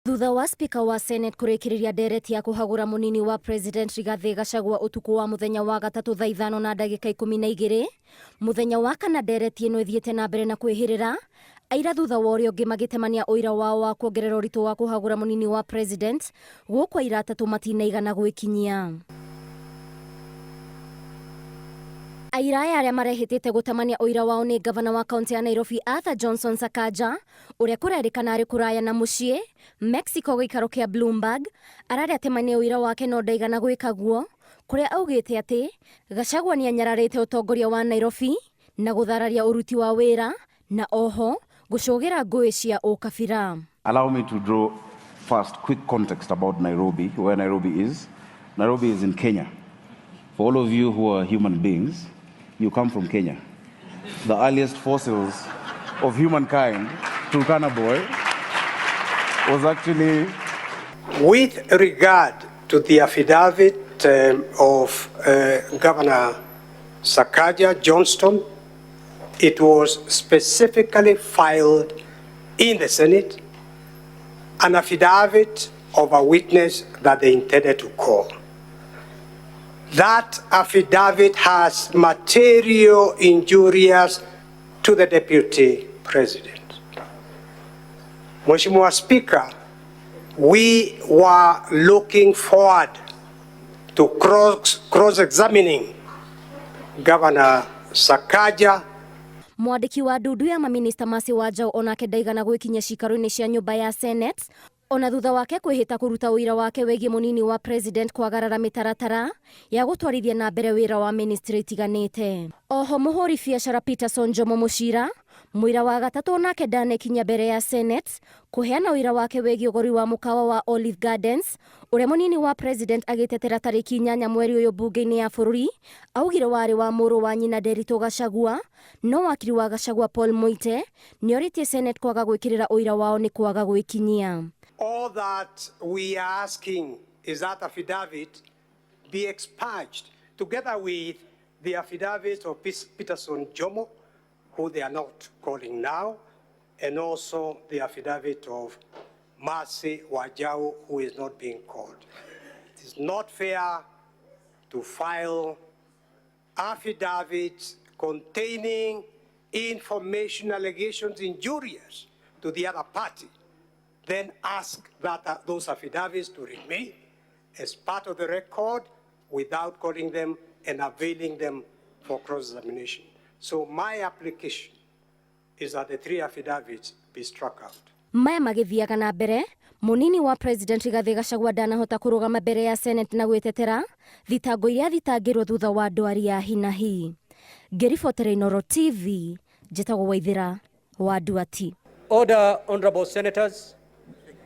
Thutha wa Speaker wa Senate kũrĩkĩrĩria ndereti ya kũhagũra mũnini wa President Rigathĩ Gachagua ũtukũ wa mũthenya wa gatatũ thaa 5:12 mũthenya wa kana, ndereti ĩno ĩthiĩte na mbere na kwĩhĩrĩra aira thutha wa ũrĩa ũngĩ magĩtemania ũira wao wa kuongerera ũritũ wa kũhagũra mũnini wa President, gũkũ aira atatũ matinaigana gwĩkinyia. Aira aya arĩa marehĩtĩte gũtamania ũira wao nĩ ngavana wa kaunti ya Nairobi Arthur Johnson Sakaja, ũrĩa kũrerĩkana arĩ kũraya na mũciĩ Mexico gĩikaro kĩa Bloomberg, ararĩ atemanie ũira wake no ndaigana gwĩka guo, kũrĩa augĩte atĩ Gachagua nĩanyararĩte ũtongoria wa Nairobi na gũthararia ũruti wa wĩra na oho gũcũgĩra ngũĩ cia ũkabira. Allow me to draw first quick context about Nairobi, where Nairobi is. Nairobi is in Kenya. For all of you who are human beings, you come from Kenya. The earliest fossils of humankind, Turkana boy, was actually... With regard to the affidavit of Governor Sakaja Johnston, it was specifically filed in the Senate, an affidavit of a witness that they intended to call. That affidavit has material injurious to the Deputy President. Mheshimiwa Speaker, we were looking forward to cross-examining Governor Sakaja. Mwandĩki wa ndundu ya maminista Mercy Wanjaũ onake ndaigana gwĩkinyia cikaro-inĩ cia nyũmba ya Senate ona thutha wake kwĩhĩta kũruta ũira wake wĩgiĩ mũnini wa President kwagarara mĩtaratara ya gũtwarithia na mbere wĩra wa ministry itiganĩte. Oho mũhũri biacara Peterson Njomo Mũcira, mũira wa gatatũ, onake ndanekinya mbere ya Senate kũheana ũira wake wĩgiĩ ũgũri wa mũkawa wa Olive Gardens, ũrĩa mũnini wa President agĩtetera tarĩki 8 mweri ũyũ mbunge-inĩ ya bũrũri augire warĩ wa mũrũ wa nyina Nderitu Gachagua. No wakiri wa Gachagua Paul Muite nĩorĩtie Senate kwaga gwĩkĩrĩra ũira wao nĩ kwaga gwĩkinyia. All that we are asking is that affidavit be expunged together with the affidavit of Peterson Jomo, who they are not calling now, and also the affidavit of Mercy Wanjaũ, who is not being called. It is not fair to file affidavits containing information allegations injurious to the other party, then ask that those affidavits to remain as part of the record without calling them and availing them for cross-examination. So my application is that the three affidavits be struck out. Maya magĩthiaga na mbere, mũnini wa President Rigathĩ Gachagua ndanahota kũrũgama mbere ya Senate na gwĩtetera thitango iria athitangĩrwo thutha wa ndwari ya hinahi. Ngĩribotera Inooro TV, njĩtagwo Waithĩra wa Nduati. Order, honorable senators.